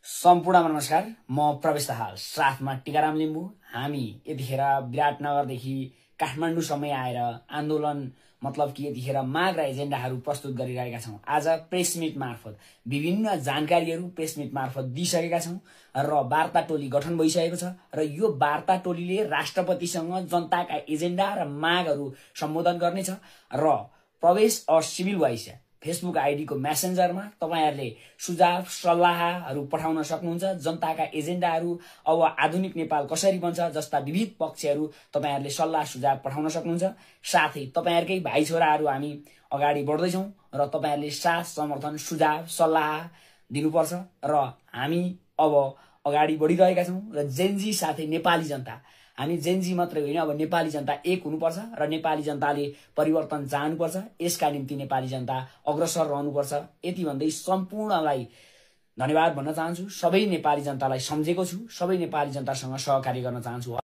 सम्पूर्णमा नमस्कार। म प्रवेश दाहाल साथमा टिकाराम लिम्बू। हामी यतिखेर विराटनगरदेखि काठमाडौँसम्म आएर आन्दोलन मतलब कि यतिखेर माग र एजेन्डाहरू प्रस्तुत गरिरहेका छौं। आज प्रेस मिट मार्फत विभिन्न जानकारीहरू प्रेस मिट मार्फत दिइसकेका छौं र वार्ता टोली गठन भइसकेको छ र यो वार्ता टोलीले राष्ट्रपतिसँग जनताका एजेन्डा र मागहरू सम्बोधन गर्नेछ र प्रवेश और सिभिल वाइस फेसबुक आईडी को मेसेन्जरमा तपाईहरुले सुझाव सल्लाहहरू पठाउन सक्नुहुन्छ। जनताका एजेन्डाहरू अब आधुनिक नेपाल कसरी बन्छ जस्ता विविध पक्षहरू तपाईहरुले सल्लाह सुझाव पठाउन सक्नुहुन्छ। साथै तपाईहरुकै भाइ छोराहरू हामी अगाडि बढ्दै छौं र तपाईहरुले साथ समर्थन सुझाव सल्लाह दिनुपर्छ र हामी अब अगाडि बढिरहेका छौं र जेनजी साथै नेपाली जनता हामी जेनजी मात्रै होइन अब नेपाली जनता एक हुनुपर्छ र नेपाली जनताले परिवर्तन चाहनुपर्छ। यसका निम्ति नेपाली जनता अग्रसर रहनुपर्छ। यति भन्दै सम्पूर्णलाई धन्यवाद भन्न चाहन्छु। सबै नेपाली जनतालाई सम्झेको छु, सबै नेपाली जनतासँग सहकार्य गर्न चाहन्छु।